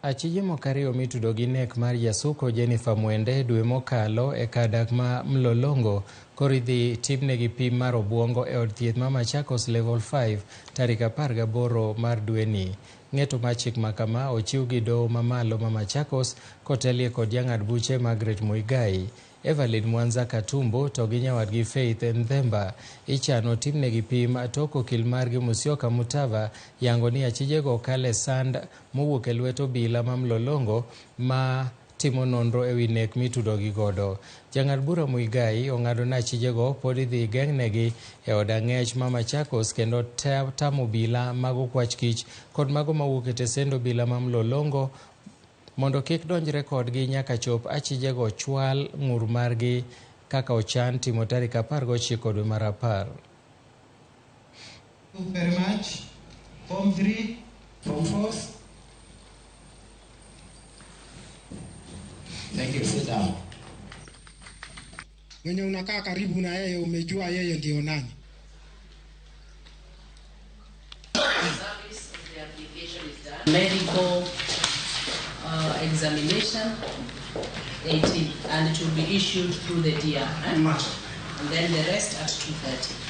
Achije moko ariyo mitudo gi nek mar jasuko Jennifer Mwende dwe mokalo e kar dak ma Mlolongo koro idhi timnegi pim mar obuongo e od thieth ma Machakos Level 5 tarik 18 mar dweni. Ng'eto mar chik ma kama ochiw gi doho mamalo ma Machakos kotelie kod jang'ad buche Margaret Muigai. Evelyn Mwanza Katumbo to gi nyawadgi Faith Nthemba ichano timnegi pim tok okil margi Musyoka Mutava yango ni achijego kale sand mowuok e lwet obila ma Mlolongo ma timo nonro ewi nek mitudogi godo. Jang'ad bura Muigai ong'ado ni achijego pod idhi geng'negi e od ang'ech ma Machakos kendo tamo obila mag okwach kich kod mago mawuok e tesend obila ma Mlolongo mondo kik donjre kodgi nyaka chop achijego chwal ng'ur margi kaka ochan timo tarik 19 dwe mar 10. Thank you very much. Form 3, Form 4. Thank you. Sit down. Mwenye unakaa karibu na yeye umejua yeye ndio nani. Service of the application is done. Medical examination 18, and it will be issued through the DR. Eh? Much. And then the rest at 2:30.